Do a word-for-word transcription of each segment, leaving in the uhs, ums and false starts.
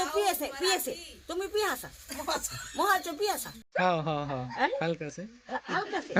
पियस हे, पियस हे। तुम्ही पियासा? मोहाचो पियासा? हाँ, हाँ, हाँ। हैं? हल्का से। हल्का से।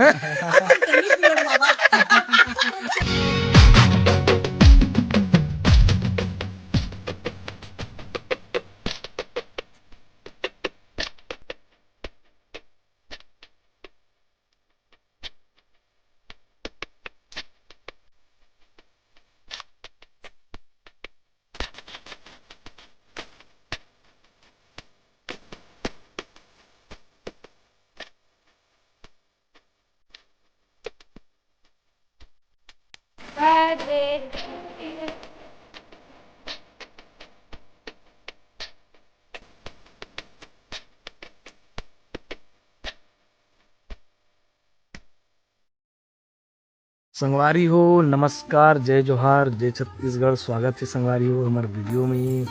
संगवारी हो, नमस्कार, जय जोहार, जय छत्तीसगढ़। स्वागत हे संगवारी हो हमर वीडियो में।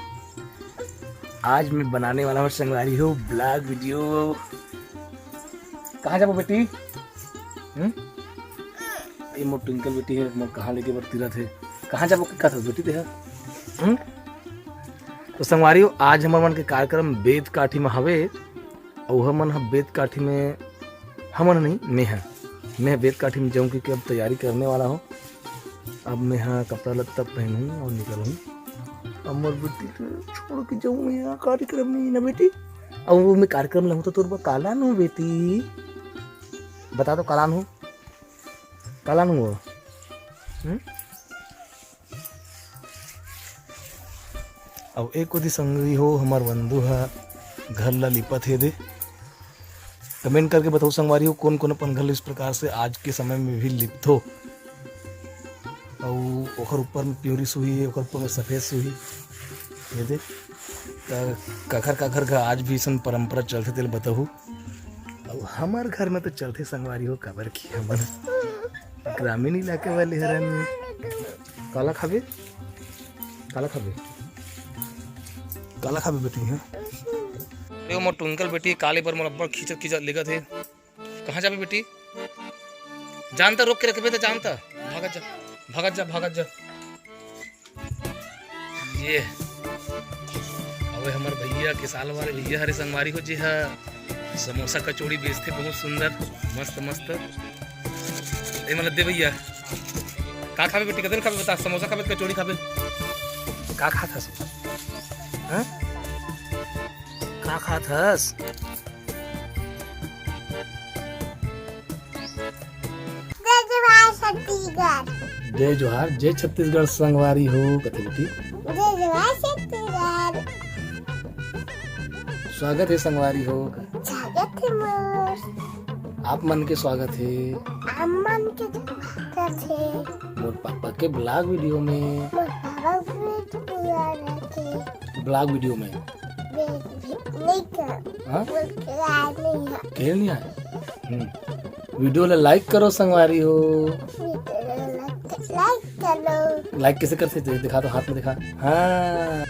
आज मैं बनाने वाला हूँ संगवारी हो ब्लॉग वीडियो। कहाँ जाबो बेटी? हम्म? ये मोर ट्विंकल बेटी हे, मोर कहाँ लेके बर तिरत हे। कहाँ जाबो के कथस बेटी तेहा? हम्म? तो संगवारी हो, आज हमर मन के कार्यक्रम बेत काठी में हवे। अउ हमन ह बेत काठी में, हमन नहीं, मैं ह, मैं ह बेत काठी में जाऊँ, क्योंकि अब तैयारी करने वाला हूँ। अब मैं ह कपड़ा लत्ता पहनूँ और निकलूँ। अब मोर बेटी के छोड़ के जाऊँ मैं ह कार्यक्रम में, ना बेटी? अउ वो मैं कार्यक्रम लाहूँ तो तोर बर का लानहूँ बेटी? बता तो, का लानहूँ? का लानहूँ वो? हम्म? अब एक कोती संगवारी हो, हमर वंदू ह घर ला लिपत हे दे। कमेंट करके बताओ संगवारी हो, कौन कौन अपन घर ला इस प्रकार से आज के समय में भी लिपथो। अउ ओकर ऊपर में पिवरी सुही हे, ओकर ऊपर में सफेद सुही हे दे। त काखर काखर घर आज भी अइसन परंपरा चलथे, तेला बताहू। अउ हमर घर में तो चलथे संगवारी हो, काबर कि हमन ग्रामीण इलाके वाले हरन। काला खाबे? काला खाबे? काला खाबे बेटी, हाँ? अरे, मोर ट्विंकल बेटी काले बर मोला अब्बड़ खींचत खींचत लेगत हे। कहाँ जाबे बेटी? जानता, रोक के रखबे तो जानता। भागत जा, भागत जा, भागत जा। ये अबे हमर भैया, किसाल वाले भैया हरे संगवारी हो, जे ह समोसा कचौड़ी बेचथे, बहुत सुंदर, मस्त मस्त। ए, मतलब दे भैया, का खाबे बेटी, कदन खाबे बता, समोसा खाबे, कचौड़ी खाबे, का खात हस? हाँ? का खात हस? जय जोहार छत्तीसगढ़। जय जोहार, जय छत्तीसगढ़ संगवारी हो, कथे बेटी। जय जोहार छत्तीसगढ़। स्वागत हे संगवारी हो। स्वागत हे मोर। आप मन के स्वागत हे। आप मन के स्वागत हे। मोर पापा के ब्लॉग वीडियो में। मोर पापा के ब्लॉग वीडियो में। ब्लॉग वीडियो में। नहीं कर। हाँ? बोल के याद नहीं है। खेल नहीं आए? हम्म। वीडियो ला लाइक करो संगवारी हो। वीडियो ला लाइक, लाइक करो। लाइक कैसे करथे? दे-, दिखा तो, हाथ में दिखा। हाँ।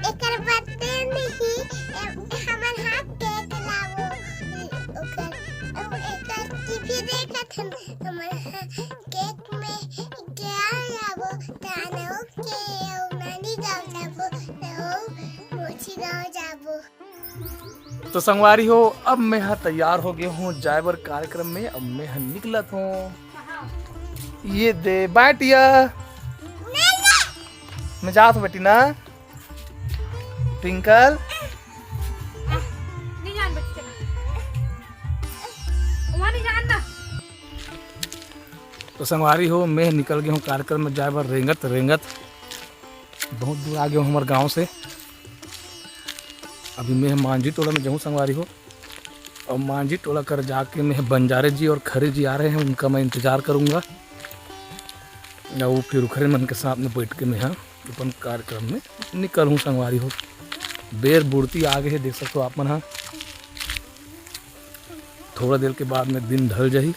एकर बर्थडे नहीं, ए, हमर हाथ केक लावो। ओकर, ओ, एकर टीवी देखत हन, हमर हाथ केक में क्या लावो, तानो के, ओ, नानी गाँव जाबो, ओ, मोची गाँव जाबो। तो संगवारी हो, अब मैं ह तैयार हो गए हूँ जाए बर कार्यक्रम में। अब मैं ह निकलत हूँ। ये दे बाटिया, मैं जात हूँ बेटी ना। ट्विंकल, नहीं जान बेटी, चला। वहाँ नहीं जान ना। तो संगवारी हो, मैं निकल गया हूँ कार्यक्रम में जाए बर रेंगत रेंगत। बहुत दूर आ गया हूँ हमारे गाँव से। अभी मैं मांझी टोला में जाऊँ संगवारी हो, और मांझी टोला कर जाके मैं बंजारे जी और खरे जी आ रहे हैं, उनका मैं इंतजार करूँगा। और वो फिर उखरे मन के साथ में बैठ के मैं ह अपन कार्यक्रम में निकलहूँ संगवारी हो। बेर बुड़ती आ गए हे, देख सकते हो आप मन ह। थोड़ा देर के बाद में दिन ढल जाही,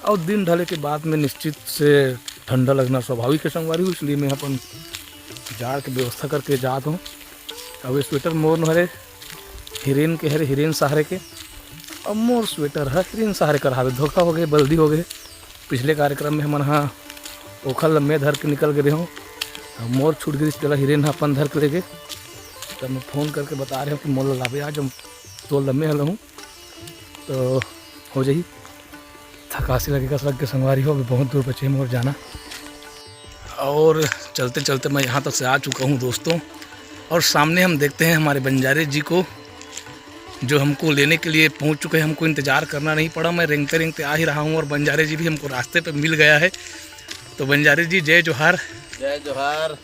और दिन ढले के बाद में निश्चित से ठंडा लगना स्वाभाविक है संगवारी हो, इसलिए मैं अपन जाड़ के व्यवस्था करके जात हूँ। अब ये स्वेटर मोर न हरे, हिरेन के हरे, हिरेन सहरे के। अब मोर स्वेटर ह हिरेन सहरे कर हावे, धोखा हो गए, बल्दी हो गए। पिछले कार्यक्रम में हमन ह ओखर ल मैं धर के निकल गए रहूँ, अब मोर छूट गई, तेला हिरेन ह अपन धर के ले गए। तब मैं फोन करके बता रहे हूँ कि मोला लाबे आज, हम तो लम्बे हल हूँ तो हो जाही। थकासी लगे कस लग के संगवारी हो, अभी बहुत दूर बचे मोर जाना। और चलते चलते मैं यहाँ तक से आ चुका हूँ दोस्तों, और सामने हम देखते हैं हमारे बंजारे जी को, जो हमको लेने के लिए पहुँच चुके हैं। हमको इंतजार करना नहीं पड़ा, मैं रेंगते रेंगते आ ही रहा हूँ और बंजारे जी भी हमको रास्ते पे मिल गया है। तो बंजारे जी, जय जोहार। जय जोहार।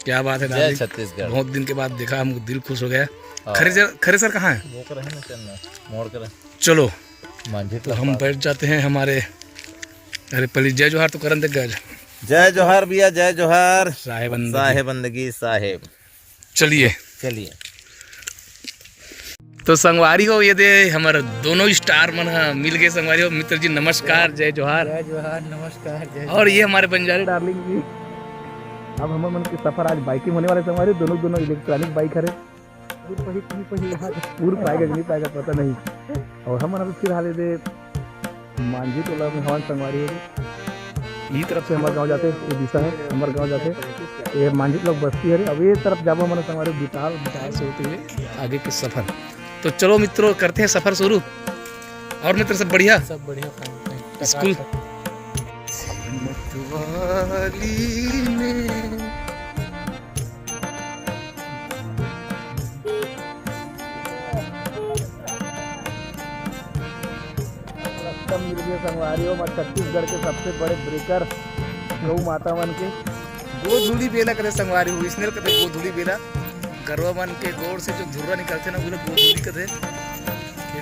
क्या बात है जय दादी, छत्तीसगढ़। बहुत दिन के बाद देखा, हमको दिल खुश हो गया। हाँ। खरे सर, खरे सर कहाँ है? वो कर है ना चलना, मोड़ कर। चलो, मांझी तो हम बैठ जाते हैं हमारे। अरे पहले जय जोहार तो करन देख गए। जय जोहार भैया, जय जोहार। साहेब बंदगी। साहेब बंदगी साहेब। चलिए। चलिए। तो संगवारी हो, ये दे हमर दोनों स्टार मन हा मिल गए संगवारी हो। मित्र जी नमस्कार, जय जोहार। जय जोहार, नमस्कार, जय और ये हमारे बंजारी डार्लिंग जी। अब हमर मन के सफर आज बाइकिंग होने वाले संगवारी, दोनों दोनों इलेक्ट्रॉनिक बाइक हरे। पूर पही, पूर पही, वहाँ पूर पाएगा कि नहीं पाएगा पता नहीं। और हमन अभी फिर हाले दे मांझी टोला में हवन संगवारी हो। यही तरफ से हमारे गांव जाते, ये दिशा है हमारे गांव जाते। ये मांझी टोला बस्ती है। अब ये तरफ जाबो हमारे संगवारी बिटाल, बिटाल से होते हुए आगे के सफर। तो चलो मित्रों, करते हैं सफर शुरू। और मित्र सब बढ़िया? सब बढ़िया, fine, fine। स्कूल। रस्ता मिल गया संगवारी हो, मैं छत्तीसगढ़ के सबसे बड़े ब्रेकर गौ माता मन के गोधूली बेला कथे संगवारी हो, इसने कथे गोधूली बेला। गरवा मन के गोड़ से जो धुर्रा निकलथे ना, उला गोधूली कथे।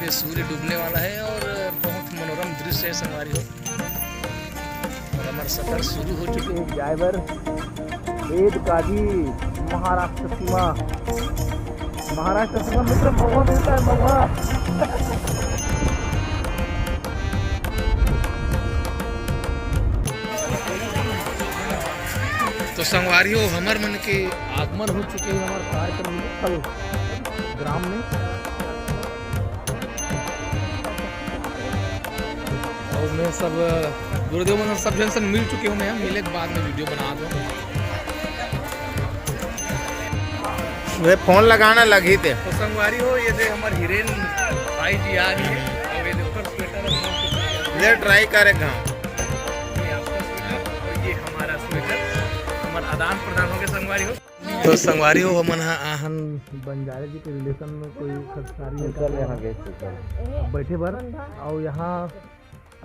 ये सूर्य डूबने वाला है और बहुत मनोरम दृश्य है संगवारी हो। और हमारा सफर शुरू हो चुके हैं। ड्राइवर वेद काजी, महाराष्ट्र सीमा, महाराष्ट्र सीमा मित्र, महुआ मिलता है, महुआ। तो संगवारी हो, हमर मन के आगमन हो चुके हैं हमारे कार्यक्रम स्थल ग्राम में। और मैं सब गुरुदेव मन सब जन से मिल चुके हूँ मैं, मिले के बाद में वीडियो बना दो। वे फोन लगाना लगी थे। तो संगवारी हो, ये दे हमारे हिरेन भाई जी आ गए हैं। और ये दे ऊपर स्वेटर है, ले ट्राई करे घाम। ये आपका स्वेटर और ये हमारा स्वेटर, हमारा आदान प्रदान हो गया संगवारी हो। तो संगवारी हो, हमन हा आहन बंजारे जी के रिलेशन में कोई संस्कारी है। यहाँ गए थे। बैठे बर। और यहाँ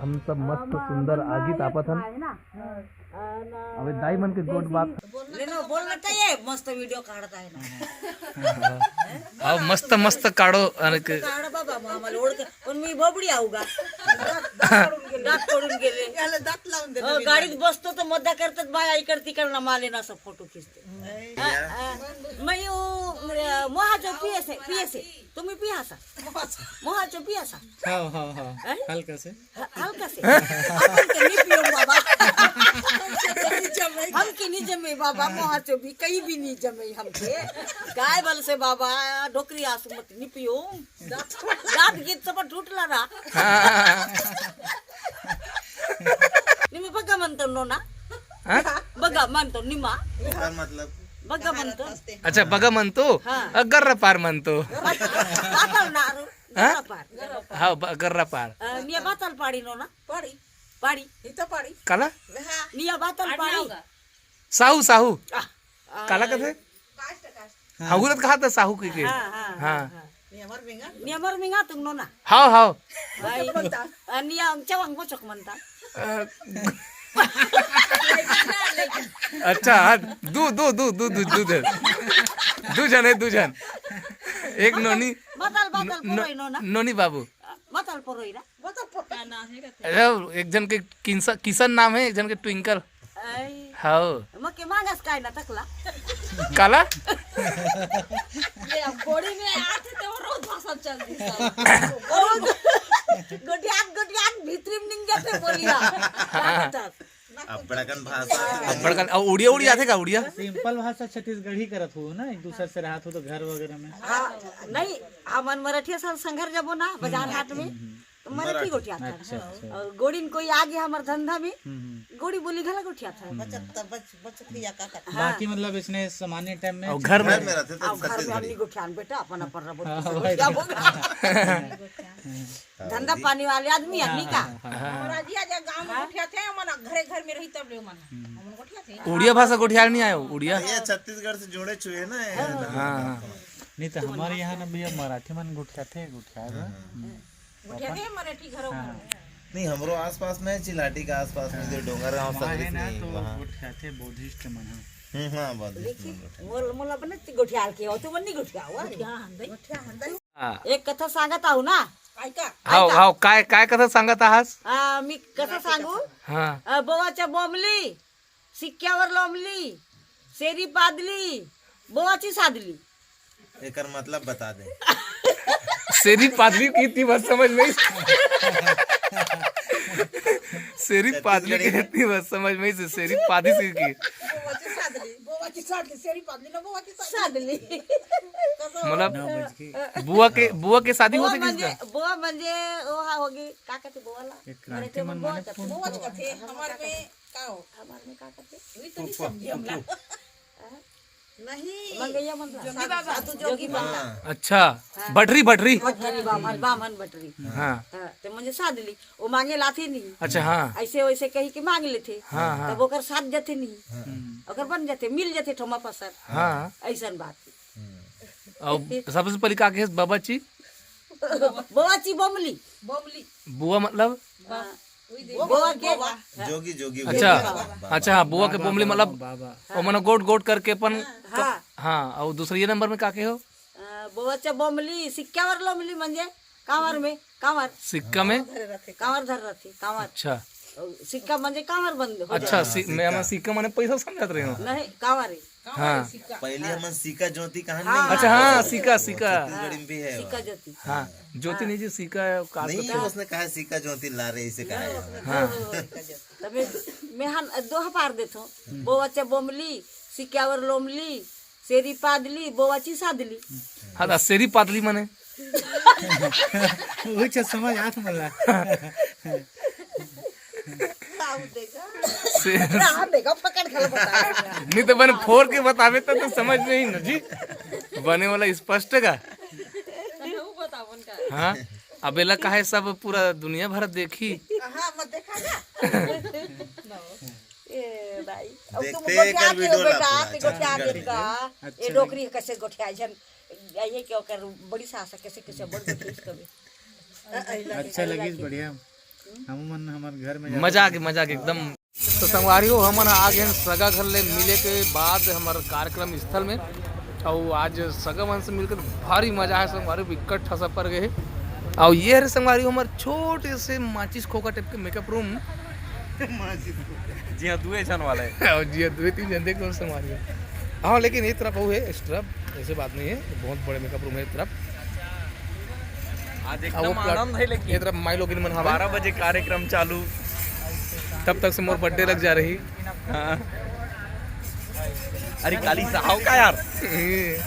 हम सब मस्त सुंदर आगी तापत हन। अबे दाई मन के गोठ बात। लेना बोलना चाहिए, मस्त वीडियो काढता है ना। अहो मस्त मस्त काढो, अरे क- काढ बाबा, मग आम्हाला ओळख. पण मी बबडी आहो का? दात पडून गेले. याला दात लावून दे. हो, गाडीत बसतो तर मध्या करतात बाया इकड तिकडला माले ना असं फोटो खिचते. अ, अ, मैं यू मोहाचो पियस आहे, पियस आहे. तुम्ही पियासा? मोहाचो पियासा? हाँ, हाँ, हाँ। हैं? हल्का से। ह- हल्का से. हम के नहीं पियो बाबा. हम के नहीं जमे बाबा, मोहाचो भी कहीं भी नहीं जमे हमके. काय बल से बाबा, डोकरी आसू मत नहीं पियो. दात गीत सब टूटला ना. निम्मे बग्गा म्हणतो नो ना? हाँ? बग्गा म्हणतो निम्मा. ओकर मतलब बग्गा म्हणतो. अच्छा, बगा मन तो हाँ. अ, गर्रा पार मन तो. पातळ ना. हाँ? गर्रा पार. हाँ, ब- गर्रा पार. अ, निया बातल पाडी नो ना? पाडी. पाडी. इथं पाडी. काला? हा. निया बातल पाडी. साहू साहू. आ, आ, काला कथे? काष्ट काष्ट. हाँ, उलत कहा था साहू की के. हाँ, हाँ, हाँ. हाँ. नियमर बिंगा. निया मर मिंगा तुम नो ना? हाव हाव. भाई. अ, निया अंगच्या वांग बोचक म्हणता. अ, अच्छा, हाँ, दू दू दू दू दू दू दू दू जन है, दू जन. एक नोनी बातल बातल नो- पोरोई नो ना? नोनी बाबू. बातल पोरोई ना? बताओ पप्पा. अरे, एक जन के किंसा- किशन नाम है, एक जन के ट्विंकल. आई. हाव. मग के मागास काय ना तकला? काला? ये अब गोड़ी में आते तो रोज भाषा चल रही सब. गोटियात गोटियात भितरी में निंगे थे बोलिया. अब्बड़कन भाषा. बड़कन, अब उड़िया उड़िया आथे का उड़िया? सिंपल भाषा छत्तीसगढ़ी करत हो ना, एक दूसरे से रहत हो तो घर वगैरह में. हाँ, नहीं, हमन मराठी साथ संघर जबो ना बाजार हाट में, तो मराठी गोटियात. अच्छा, अच्छा. और गोड़िन कोई आ गया हमारे धंधा में, हम्म, हम्म. गोड़ी बोली घला गोठियाथे। बचत त बच बचत ही या का करथे। हाँ। बाकी मतलब इसने सामान्य टाइम में और घर में घर में रहथे त अउ घर में छत्तीसगढ़ी। हमनी गोठियान बेटा अपन अपन रबो हाँ, से भाई। गोठिया बोगा। धंधा पानी वाले आदमी है नी का। हाँ। हमारा जिया जा गांव में गोठियाथे, हमन घरे घर में रही तब ले मन। हमन गोठियाथे। उड़िया भाषा गोठियाल नहीं आयो उड़िया। ये छत्तीसगढ़ से जुड़े छुए ना ये। हाँ, हाँ। नहीं तो हमारे यहाँ ना भैया मराठी मन गोठियाथे गोठिया। गोठियाथे मराठी घर। हाँ। नहीं, हमरो आसपास में, चिलाटी के आसपास में जो डोंगरगांव वहाँ सदरी है से ना, नहीं, तो वहाँ। गोठियाथे बुद्धिस्ट मन ह। हम्म, हाँ, बुद्धिस्ट लेकिन मन गोठियाथे। मोल मोल अपने गोठियाल के हो, तू मन नहीं गोठिया हुआ। गोठिया हंदई। गोठिया हंदई। हाँ। एक कथा सांगत आहू ना। काय का? हाव, काय का? हाव, काय, काय कथा सांगत आहास? आ, मी कथा सांगू? हाँ। आ, बोवाच्या बोमली, सिक्क्यावर लोमली, सेरी पादली, बोवाची सादली। एकर मतलब बता दे। सेरी पादली की इतनी बात समझ में आई। सेरी पादली की इतनी बात समझ में आई, सेरी पादली से की। बोवाची सादली, बोवाची सादली, सेरी पादली ना बोवाची सादली। सादली। मतलब नौ बज के। बुआ के, बुआ के शादी बोवा होते किसका? म्हणजे, बोवा म्हणजे, वो हा होगी, का कहते बोवाला? एक क्रांति मन बोवा माने कहते, बोवा कहते, हमारे में का हो? हमारे में का कहते? वही तो नहीं समझी हम लोग। नहीं। मंगैया मन ला। जोगी बाबा। साधु जोगी बाबा। हाँ। अच्छा। हाँ। भटरी, भटरी। भटरी बामन, बामन भटरी। हाँ। हाँ, ते म्हणजे सादली, वो मांगे लाथे नहीं। अच्छा, हाँ। ऐसे वैसे कही के मांग लेथे। हाँ, हाँ। तब ओकर साथ जथे नहीं। हम्म। ओकर बन जथे, मिल जथे ठोमा पसर। हाँ। ऐसन बात। हम्म। और सबसे पहले का कहे बाबा जी? बोवा ची बोमली। बोमली। बुआ मतलब? हाँ। बोवा के जोगी, जोगी, अच्छा, जोगी बाबा। अच्छा, हाँ, बुआ के बोमली मतलब बाबा। ओमन गोट गोट करके अपन हाँ। हाँ, और दूसरे ये नंबर में का के हो? अ, बोवाच्या बोमली, सिक्क्यावर लोमली म्हणजे कांवर में, कांवर। सिक्का में? कांवर धर रथे, कांवर। अच्छा। सिक्का म्हणजे कांवर बंद हो अच्छा, जाता। सि-, मैं, मैं सिक्का माने पैसा समझत रहे हूँ। नहीं, कांवर है। हाँ। पहले हमन सिक्का ज्योति कहा हाँ। नहीं? अच्छा, हाँ, सिक्का, सिक्का। छत्तीसगढ़ी में भी है सिक्का वो। ज्योति। हाँ, ज्योति नहीं जी, सिक्का है, काट नहीं, करते हैं। उसने कहा सिक्का ज्योति ला रहे, इसे कहा है। हाँ। तबे मेहन दोहा पार देथो। बोवाच्या बोमली, सिक्क्यावर लोमली, सेरी पादली, बोवाची सादली। हाँ, तो सेरी पादली माने? वही चीज समझ आत मला। से- हाँ, देखा, पकड़ के बता। नहीं तो बने फोर के बतावे तो, तो समझ में ही ना जी। बने वाला स्पष्ट का। हाँ, अब एला काहे सब पूरा दुनिया भर देखी। हाँ, मत देखा जा। ए भाई, अब तुम देखते गोठिया एकर के हो वीडियो ला बेटा, पूरा, ते गोठिया छत्तीसगढ़ी के का? में। अच्छा ए डोकरी कैसे गोठिया जन, ये के ओकर बड़ी सास कैसे कैसे बड़ गोठिया कभी। अच्छा लगी, बढ़िया। हम मन हमर घर में मजा आ गया, मजा आ गया एकदम। तो संगवारी हो, हमन आ गए हैं सगा घर ले मिले के बाद हमर कार्यक्रम स्थल में। और आज सगा मन से मिलकर भारी मजा है संगवारी हो, इकट्ठा सब पर गए। और ये हरे संगवारी हो हमर छोटे से माचिस खोखा टाइप के मेकअप रूम। जी हाँ, दुए झन वाला है। और जी हाँ, दुए तीन झन देख लो संगवारी हो। हाँ, लेकिन ये तरफ वो है एक्स्ट्रा, ऐसे बात नहीं है, बहुत बड़े मेकअप रूम है ये तरफ। आज अब वो एकदम प्लाट-, आनंद है, लेकिन ये तरफ माई लोगिन मन हवे। बारह बजे कार्यक्रम चालू, तब तक से मोर बर्थडे लग जा रही। हाँ। अरे, काली साहब का यार। ए।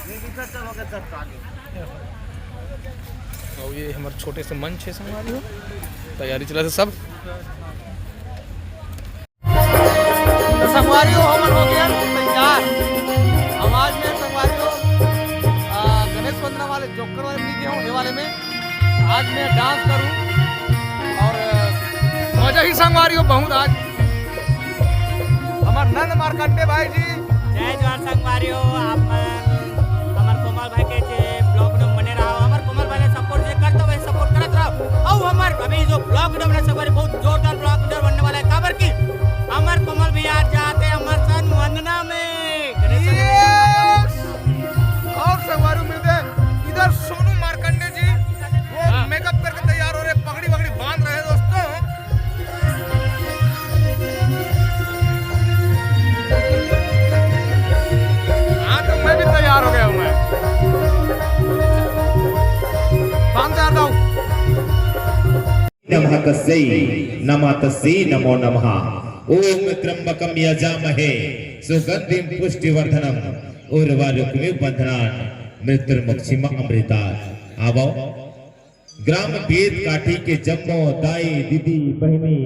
और ये हमर छोटे से मंच है संगवारी हो, तैयारी चला थे सब। तो संगवारी हो, हमन हो गए तैयार। आवाज में संगवारी हो, आ, गणेश वंदना वाले जोकर वाले नहीं गए हूँ, ये वाले में आज मैं डांस करूँ और, आ, मजा ही संगवारी हो बहुत आज। हमार नंद मार्कंडे भाई जी। जय जोहार संगवारी हो, आप मन हमर कोमल भाई के जे ब्लॉग में बने रहो, हमर कोमल भाई ने सपोर्ट जे करते हुए सपोर्ट करत रहो। और हमर अभी जो ब्लॉग वीडियो बने संगवारी बहुत जोरदार ब्लॉग वीडियो बनने वाला है, काबर की हमर कोमल भैया आज जाते हैं हमर सन वंदना में। Yes! और संगवारी मिलते हैं इधर सोनू मार्कंडे जी, वो हाँ। मेकअप करके तैयार हो रहे, पगड़ी वगड़ी बांध रहे हैं दोस्तों। हाँ, तो मैं भी तैयार हो गया हूँ मैं। बांध दे, आ जाओ। नमः तस्यै, नमः तस्यै, नमो नमः। ओम त्र्यंबकम यजामहे, सुगंधिम पुष्टिवर्धनम, उर्वारुकमिव बंधनान, मृत्युर्मुक्षीम अमृतात्। आवो, ग्राम बेद काठी के जम्मो दाई, दीदी, बहिनी।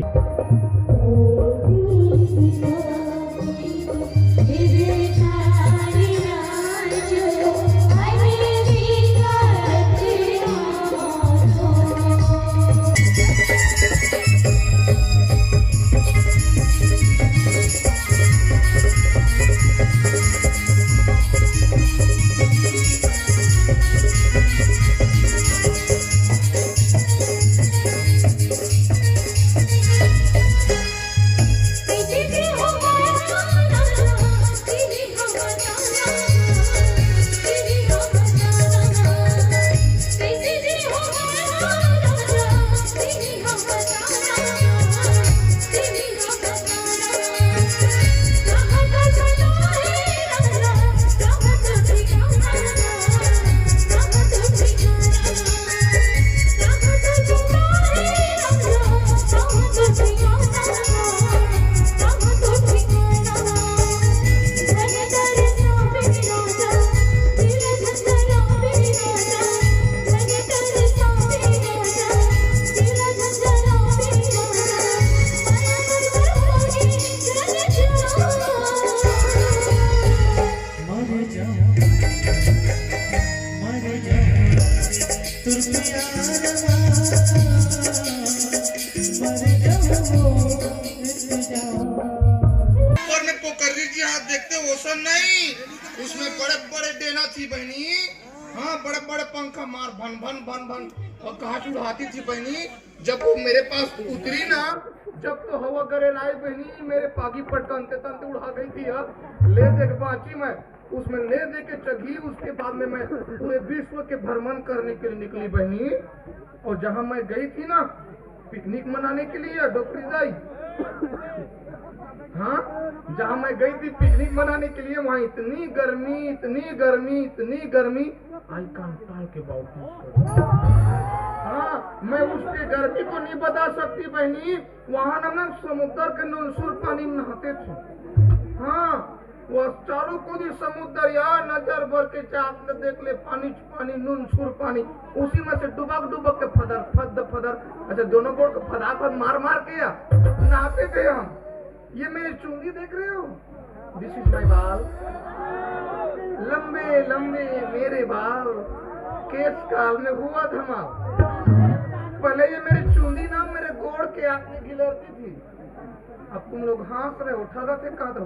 मर जा, मर जा, तुर प्यार मा, मर जा, मिट जा। ऊपर में पोखरी जी हाथ देखते, वो सब नहीं, उसमें बड़े बड़े डेना थी बहनी। हाँ, बड़े बड़े पंखा मार भन भन भन भन, और कहाँ से उड़ाती थी बहनी। जब वो मेरे पास उतरी ना, जब तो हवा गरेराए बहनी, मेरे पागी पर तनते तनते उड़ा गई थी यार। ले देख बाँची मैं, उसमें ले दे के चघी। उसके बाद में मैं पूरे विश्व के भ्रमण करने के लिए निकली बहनी। और जहाँ मैं गई थी ना पिकनिक मनाने के लिए, डोकरी दाई, हाँ, जहाँ मैं गई थी पिकनिक मनाने के लिए, वहाँ इतनी गर्मी, इतनी गर्मी, इतनी गर्मी, I can't talk about this। हाँ, मैं उसके गर्मी को नहीं बता सकती बहनी। वहाँ ना, ना समुद्र के नुनसुर पानी में नहाते थे। हाँ, वो चारों कोती समुद्र यार, नजर भर के चाक ले देख ले, पानी च पानी, नुनसुर पानी, उसी में से डुबक डुबक के फदर फद फदर, अच्छा, दोनों गोड़ को फदा फद मार मार के यार नहाते थे हम। ये मेरी चुंदी देख रहे हो? This is my बाल, लंबे लंबे मेरे बाल, केश काल में हुआ धमाल। पहले ये मेरी चुंदी ना मेरे गोड़ के आगे गिलरती थी। अब तुम लोग हंस रहे हो, ठगत है, कहत हो।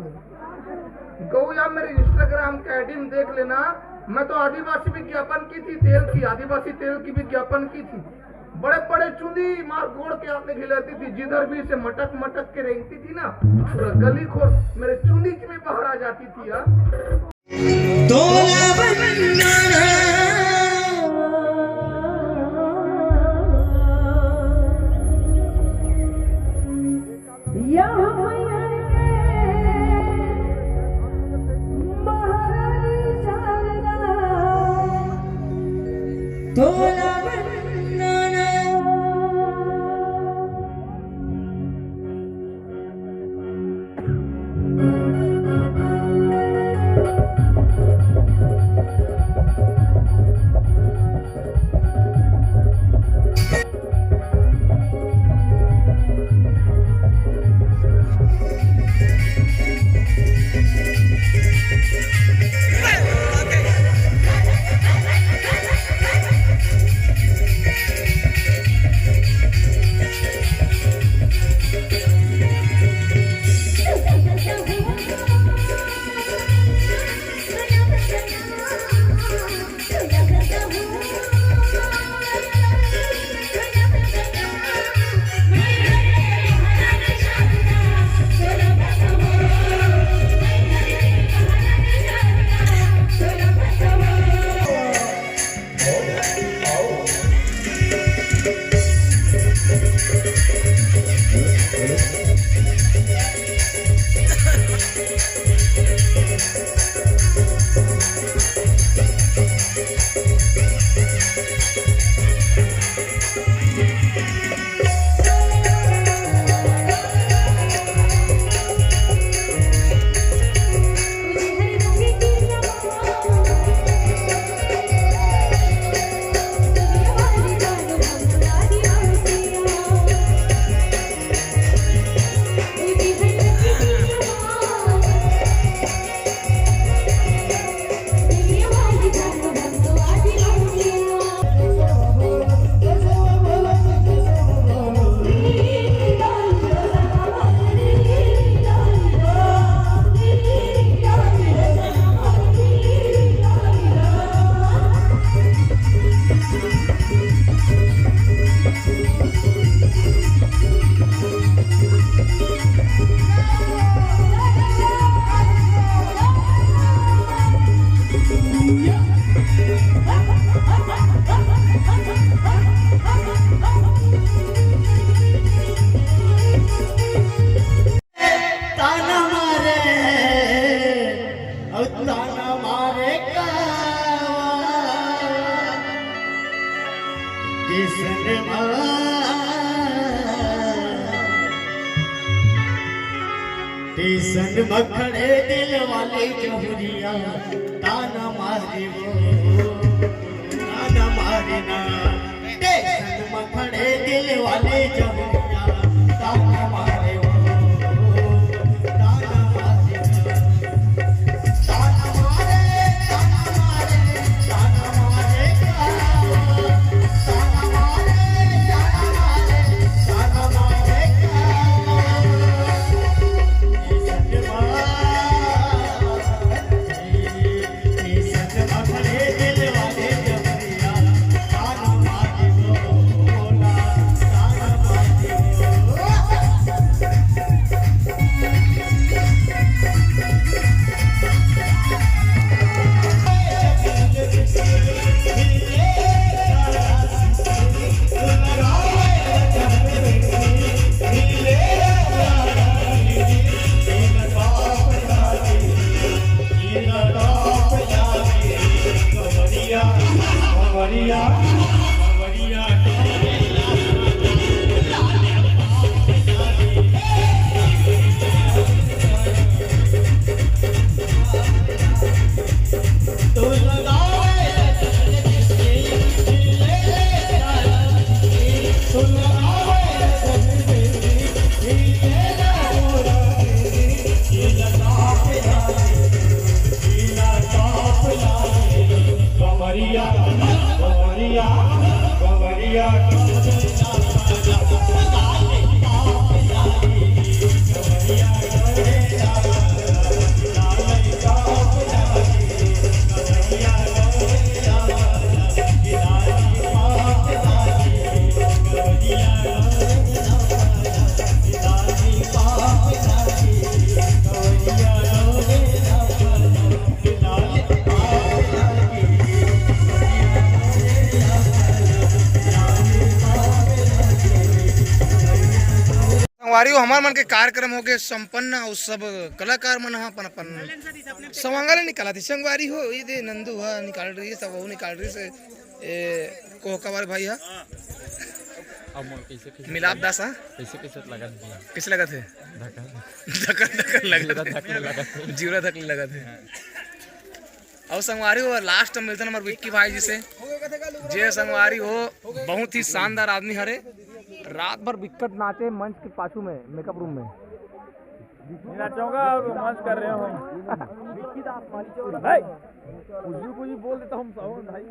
गौया मेरे Instagram के I D में देख लेना, मैं तो आदिवासी विज्ञापन की थी, तेल की, आदिवासी तेल की विज्ञापन की थी। बड़े बड़े चुंदी मार गोड़ के आगे गिलरती थी, जिधर भी से मटक मटक के रेंगती थी ना, पूरा गली खोर मेरे चुंदी में बाहर आ जाती थी यार। तोला बनाना। यह मैहर के महारानी शारदा। तोला बनाना। स्टेशन म, स्टेशन म खड़े दिल वाले जहुरिया, ताना मारे वो, ताना मारे ना। स्टेशन म खड़े दिल वाले जहुरिया, ताना मारे वो, ताना मारे ना। संगवारी हो, हमर मन के कार्यक्रम हो गए संपन्न, अउ सब कलाकार मन ह अपन अपन सवांगा ले निकालत हे। संगवारी हो, ये दे नंदू ह निकाल रही है, सब वो निकाल रही है, ए कोहका वाले भाई ह। अब मोर कैसे, कैसे मिलाप दास ह। कैसे, कैसे लगत भैया? कैसे लगत है? धक्का। धक्का, धक्का लगत जीरा है। धक्का लगत है। जीरा धक्का लगत है। अउ संगवारी हो, लास्ट में मिलथन हमर विक्की भाई जी से, जे संगवारी हो बहुत ही शानदार आदमी हरे। रात भर बिक्कट नाचे मंच के पाछू में, मेकअप रूम में। नाचूंगा और रोमांस कर रहे हो। भाई, कुछ भी, कुछ भी बोल देता हूँ, भाई।